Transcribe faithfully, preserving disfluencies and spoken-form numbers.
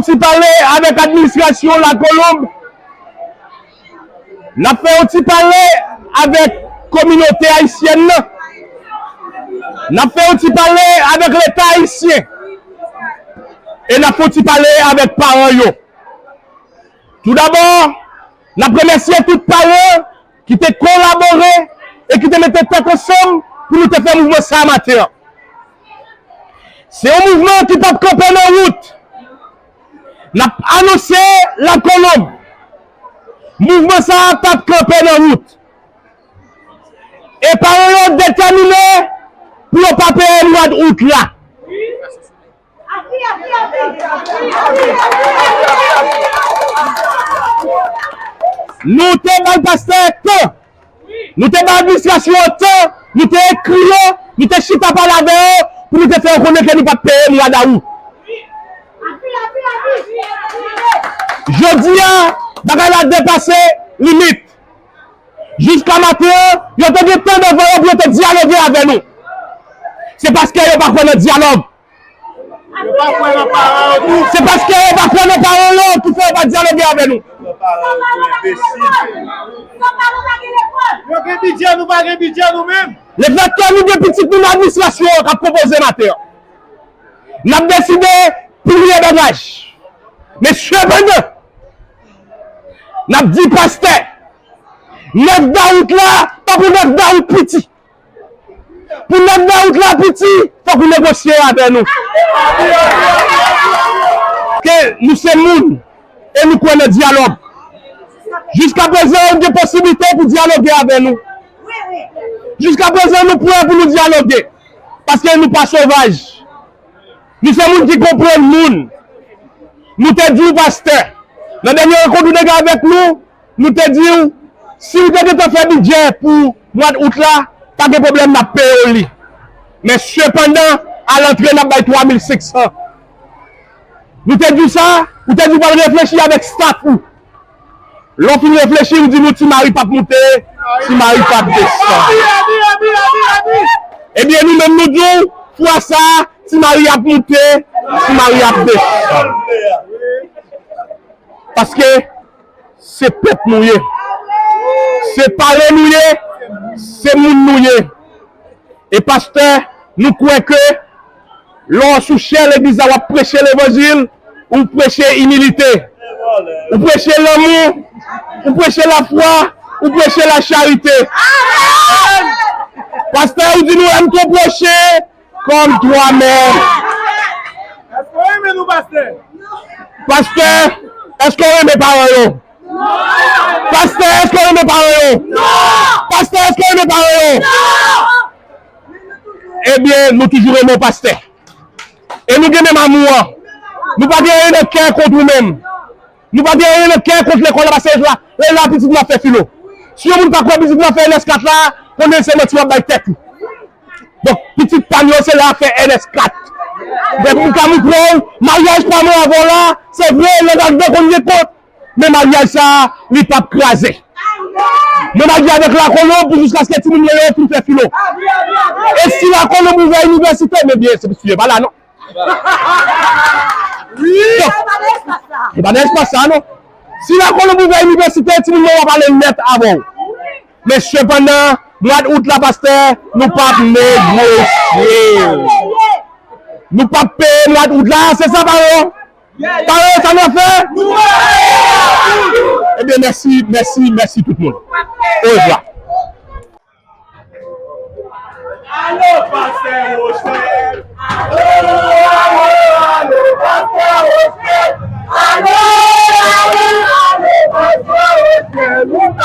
Ti pale avèk administrasyon Lakolonb. N ap fè yon ti pale avèk kominote ayisyèn nan. N ap fè yon ti pale avèk Leta ayisyen. E n ap fè yon ti pale avèk paran yo. Toudabò, n ap remèsye tout paran ki te kolabore e ki te mete tèt ansanm pou nou te fè mouvman sa a maten an. Se yon mouvman ki p ap kanpe nan wout. N ap anonse Lakolonb, mouvman sa a p ap kanpe nan wout. E paran yo detèmine pou yo pa peye mwa d out la. Nou te bay pastè tan. Nou te bay administrasyon an tan. Nou te ekri yo. Nou te chita pale avè yo pou nou te fè yo konnen ke nou p ap peye mwa dawou. Jodi a, bagay la depase limit. Jiska maten an, yo te gen tan devan yo pou yo te dyaloge avè nou. Se paske yo pa kwè nan dyalòg. Yo pa kwè nan paran yo tou. Se paske yo pa kwè nan paran yo ki fè yo pa dyaloge avè nou. Yo gen bidjè, nou pa gen bidjè nou menm. Lefètke nou gen pitit nou nan administrasyon an k ap konpoze maten an, n ap deside pliye bagaj. Men sepandan, n ap di pastè, nèf dawout la, pa pou nèf dawout piti. Pou nèf dawout la piti, fòk ou negosye avè nou. Ke nou se moun e nou kwè nan dyalòg. Jiska prezan, ou gen posiblite pou dyaloge avè nou. Jiska prezan, nou prè pou nou dyaloge. Paske nou pa sovaj. Nou se moun ki konprann moun. Nou te di w, pastè, nan dènye rankont ou te gen avèk nou, nou te di w, si w te gentan fè bidjè pou mwa d out la, pa gen pwoblèm, n ap peye w li. Men sepandan, a lantre, n ap bay twa mil senk san. Nou te di w sa, ou te di w pral reflechi avèk staf ou. Lè w fin reflechi, ou di nou Ti Mari p ap moute, Ti Mari p ap desann. Ebyen, nou menm nou di w, fwa sa a, Ti Mari ap moute, Ti Mari ap desann. Paske se pèp nou ye. Se paran nou ye, se moun nou ye. E pastè, nou kwè ke lè w sou chè legliz la, w ap preche levanjil, ou preche imilite, ou preche lanmou, ou preche lafwa, ou preche lacharite. Pastè, ou di nou, aime ton prochain comme toi-même. Èske w renmen nou, pastè? Pastè, èske w renmen paran yo? Pastè, èske w renmen paran yo? Pastè, èske w renmen paran yo? Ebyen, nou toujou renmen w, pastè. E nou gen menm amou an. Nou pa gen anyen nan kè kont ou menm. Nou pa gen anyen nan kè kont lekòl la, paske se la, se la pitit nou ap fè filo. Si yon moun pa kwè pitit nou ap fè N S kat la, konnen se manti w ap bay tèt ou. Donk, pitit pa m yo, se la ap fè N S kat. Donk, m ka montre w, maryaj pa mwen avè w la, se vre, nan gade konn gen kont. Men maryaj sa a, li p ap kraze. Mwen mache avèk Lakolonb pou jiskaske timoun mwen yo fin fè filo. E si Lakolonb ouvè inivèsite, men byen, se, se pa la non. Wi. Donk, se pa nan espas sa non. Si Lakolonb ouvè inivèsite, timoun mwen yo ap ale nèt avè w. Men sepandan, mwa d out la, pastè, nou p ap negosye. Nou p ap peye mwa d out la, se sa, paran? Paran, sa n ap fè? Ebyen, mèsi, mèsi, mèsi tout moun. Orevwa. Alo, pastè Rochèl. Alo, alo, alo, pastè Rochèl. Alo, alo, alo, pastè Rochèl.